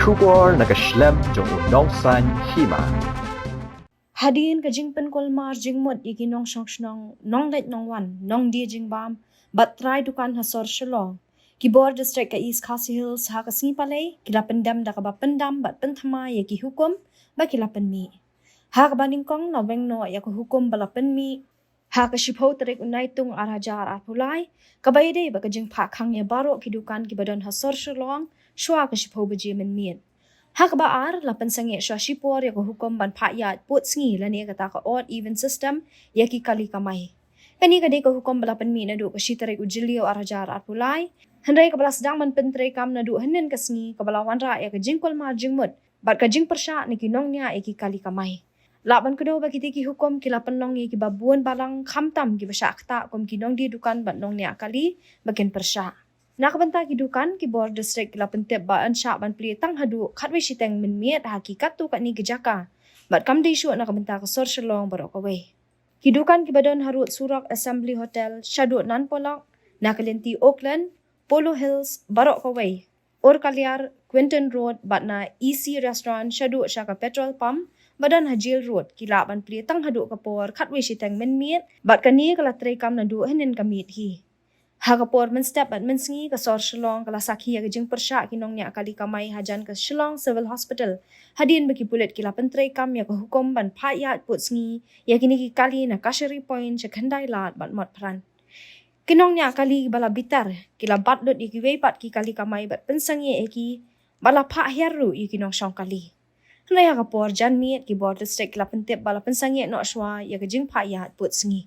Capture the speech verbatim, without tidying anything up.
Khubor na ka shlem jong u nongsan hima. Hadien ka jingpynkulmar jingmut ïa ki nongshong shnong, nongleit nongwan, nongdie jingbam bad trai dukan ha sor Shillong, ki bor district ka East Khasi Hills ha ka sngi Palei ki la pyndem da kaba pyndam bad pynthymmai ïa ki hukum ba ki la pynmih. Ha kaba nyngkong la weng noh ïa ka hukum ba la pynmih ha ka shiphew tarik u Naitung ar hajar arphew lai, kaba ïadei bad ka jingphah khang ïa baroh ki dukan kiba don ha sor Shillong shuwa ka shiphew baje mynmiet. Ha kaba ar la pynsangeh shuwa shipor ïa ka hukum ban phah ïaid pud sngi lane kata ka odd even system ïa ki kali kamai. Kane ka dei ka hukum ba la pynmih naduh ka shi tarik u Jylliew ar hajar arphew lai, hynrei kaba la sdang ban pyntreikam naduh hynnin ka sngi, kaba la wanrah ïa ka jingkulmar jingmut bad ka jingpyrshah na ki nongñiah ïa ki kali kamai. Lah ban kdew ba kitei ki hukum ki la pynlong ïa kiba bun balang, khamtam kiba shah ktah kum ki nongdie dukan bad nongñiah kali ba kin pyrshah. Na ka bynta ki dukan, ki bor district ki la pyntip ba yn shah ban plie tang haduh khatwei shiteng mynmiet ha ki katto katne ki jaka bad kam dei shuh na ka bynta ka sor Shillong baroh kawei. Ki dukan kiba don harud surok Assembly Hotel shaduh Nan Polok, na ka lynti Oakland, Polo Hills baroh kawei, Urkaliar, Quinton Road bad na E C Restaurant shaduh sha ka petrol pump ba don ha Jail Road, ki lah ban plie tang haduh ka por khatwei shiteng mynmiet bad kane ka la treikam naduh hynnin ka miet hi. Ha ka por mynstep bad mynsngi, ka sor Shillong ka la sakhi ïa ka jingpyrshah ki nongñiah kali kamai hajan ka Shillong Civil Hospital hadien ba ki pulit ki la pyntreikam ïa ka hukum ban phah ïaid pud sngi ïa kine ki kali na Kashari Point sha Khyndai Lad bad Motphran. Ki nongñiah kali ba la bitar ki la bat lut ïa kiwei pat ki kali kamai bad pynsangeh ïa ki, ba la phah hiar ruh ïa ki nongshong kali. Hynrei ha ka por janmiet, ki bor district ki la pyntip ba la pynsangeh noh shuwa ïa ka jingphah ïaid pud sngi.